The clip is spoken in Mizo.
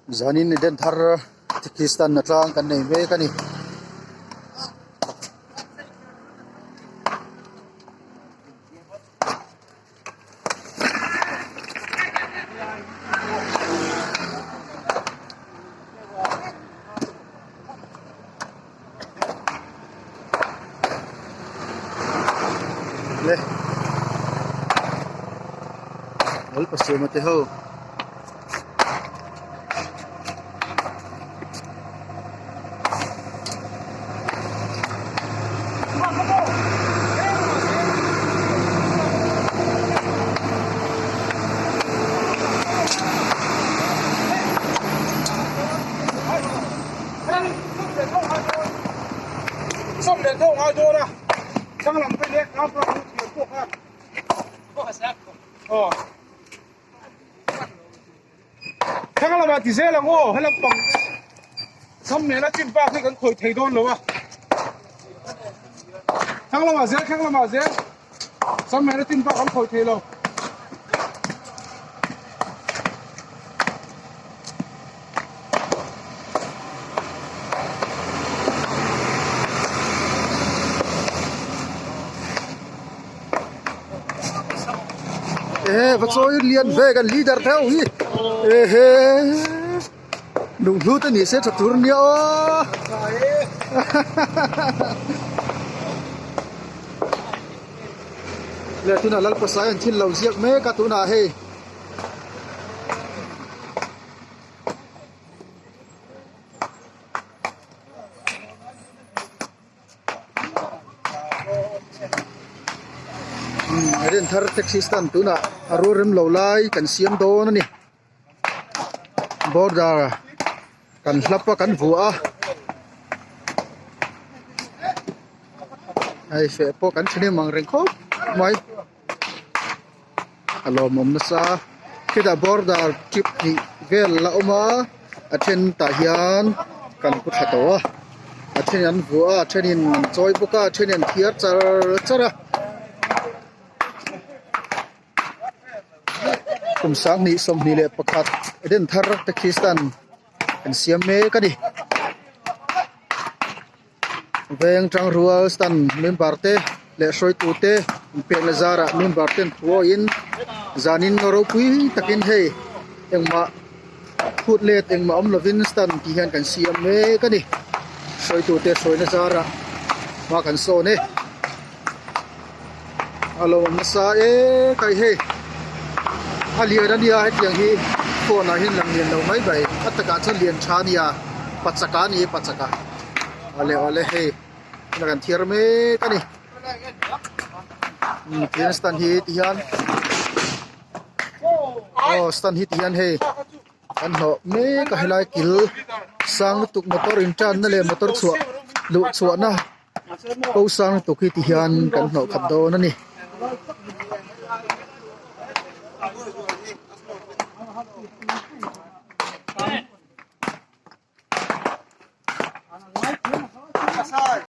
Zanin Eden thar Kristan na tlang kan nei mek a ni. Le Lalpasiama te ho. Thlang lamah ti zel ang aw helam pang sam nena chin bak hi kan khawih thei dawn lo a thlang lamah zel thlang lamah zel sam nena chin bak kan khawih thei lo. Ehe va chawi lian ve kan leader theuh hi ehe lunghlu te ni se tha tur nia aw le tunah Lalpasai an thil lo ziak mek a tunah hei. Rin thar taxi stand tunah a rul rem lo lai kan siam dawn a ni border kan hlap a kan vuah a hei feh pawh kan thahnem ang reng khawp mai a lawmawm nasa khitah border chip hnih vel a awm a a then tah hian kan pu thla tawh a a then an vuah a a thenin an chawi bawk a a thenin an thiar char char a kum sanghnih 21 Eden thar te Kristan an siam mek a ni. Veng tangrual stand member te leh hruaitu te inpekna zarah member ten thuawiin zanin ropui takin hei engmah phut let engmah awm lovin stand tih hian kan siam mek a ni hruaitu te hruaina zarah hma kan sawn e a lo awm nasa ek a hei a lian a nia hetiang hi phone ah hian lang lian lo mai mai a takah chuan lian tha a nia pachaka a ni pachaka awle awle hei tunah kan thiar mek a ni umm tihian stand hi tihian aw stand hi tihian hei kan hlawh mek a helai kil sang lutuk motor in tan na leh motor chhuah luh chhuah na. Ko sang lutuk hi ti hian kan hnawh khat dawn a ni.